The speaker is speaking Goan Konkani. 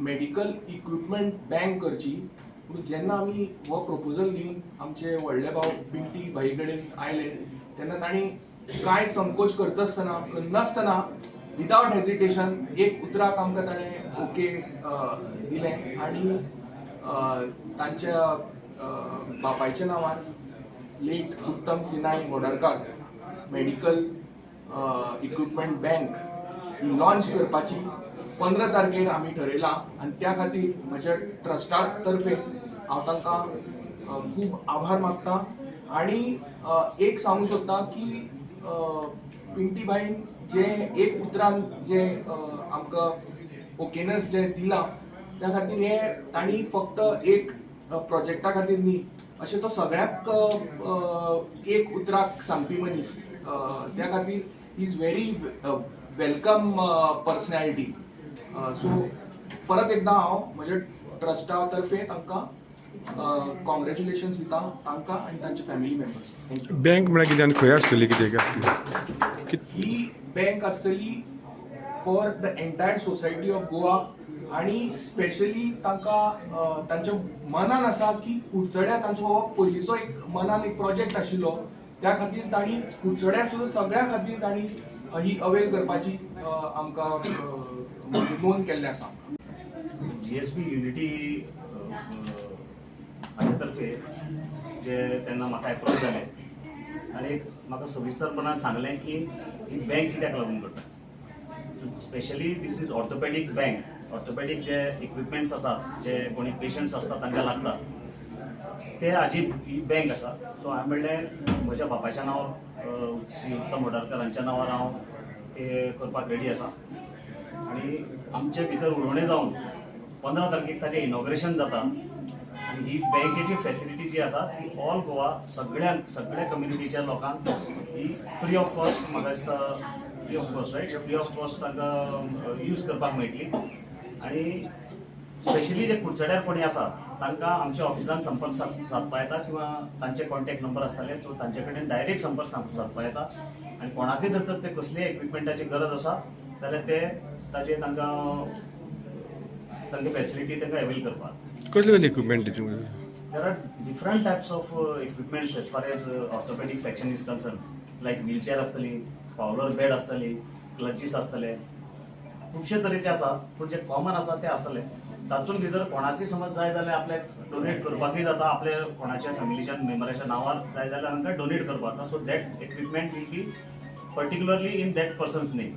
मेडिकल इक्विपमेंट बँक करची. पूण जेन्ना आमी हो प्रपोजल घेवन आमचे व्हडले भाव पिंटी भाई कडेन आयले, तेन्ना तांणी कांय संकोच करतासतना करनासतना, विदावट हेजिटेशन, एक उतराक आमकां ताणें ओके दिलें आनी तांच्या बापायच्या नांवार, लेट उत्तम सिनाय होडरकार मेडिकल इक्विपमेंट बँक ही लॉन्च करपाची 15 तारखेर आमी ठरयलां आनी त्या खातीर म्हज्या ट्रस्टा तर्फे हांव तांकां खूब आभार मागता. आनी एक सांगूंक सोदता की पिंटी भाईन जे एक उतरान जे आमकां ओकेनस जें दिलां, त्या खातीर हे तांणी फक्त एक प्रोजेक्टा खातीर न्ही, अशें तो सगळ्यांक एक उतराक सांगपी मनीस. त्या खातीर is very welcome personality. So परत एकदां हांव म्हज्या ट्रस्टा तर्फे तांकां कॉंग्रेच्युलेशन्स दिता, तांकां आनी तांचे family members. Thank you. Bank म्हळ्यार कितें आनी खंय आसतली, कितें काय? ही बँक आसतली for the entire society of Goa आणि स्पेशली तांकां तांच्या मनान आसा की कुडचड्यार तांचो हो पयलींचो एक मनान एक प्रोजेक्ट आशिल्लो. त्या खातीर तांणी कुडचड्यार सुद्दां सगळ्या खातीर तांणी ही अवेल करपाची आमकां म्हणजे नोंद केल्लें आसा. जीएसबी युनिटी हाजे तर्फे जे तेन्ना म्हाका एप्रोच जाले आनी एक म्हाका सविस्तरपणान सांगलें की ही बँक कित्याक लागून करता. Specially this is orthopedic bank. Orthopedic J equipments आसात, जे कोणी पेशंट्स आसतात, तांकां लागतात, ते हाजी ही बँक आसा. सो हांवें म्हणलें, म्हज्या बापायच्या नांवार, श्री उत्तम होडारकर हांच्या नांवार हांव ते करपाक रेडी आसा. आनी आमचे भितर उलोवणें जावन 15 तारखेक ताजें इनॉग्रेशन जाता आनी ही बँकेची फेसिलिटी जी आसा ती ऑल गोवा सगळ्यांक, सगळ्या कम्युनिटीच्या लोकांक ही फ्री ऑफ कॉस्ट, म्हाका दिसता free of cost, right? Free of cost तांकां यूज करपाक मेळटली. आनी स्पेशली जे कुडचड्यार कोणी आसा, तांकां आमच्या ऑफिसान संपर्क सादपा येता किंवा तांचे कॉन्टॅक्ट नंबर आसतले, सो तांचे कडेन डायरेक्ट संपर्क सादपा येता. आनी कोणाकय जर तर ते कसलीय इक्विपमेंटाची गरज आसा जाल्यार ते ताजे तांकां तांकां फेसिलिटी तांकां अवेल करपाक. कसले कसले इक्विपमेंट तितून? There are different types of equipments as far as orthopedic section is concerned, like wheelchair आसतली, फावलर बेड आसतली, क्लचीस आसतले, खुबशे तरेचे आसा. पूण जे कॉमन आसा ते आसतले. तातूंत भितर कोणाकय समज जाय जाल्यार आपल्याक डोनेट करपाकय जाता. आपल्या कोणाच्या फॅमिलीच्या मेंबराच्या नांवार जाय जाल्यार तांकां डोनेट करपाक जाता, so that equipment will be particularly in that person's name.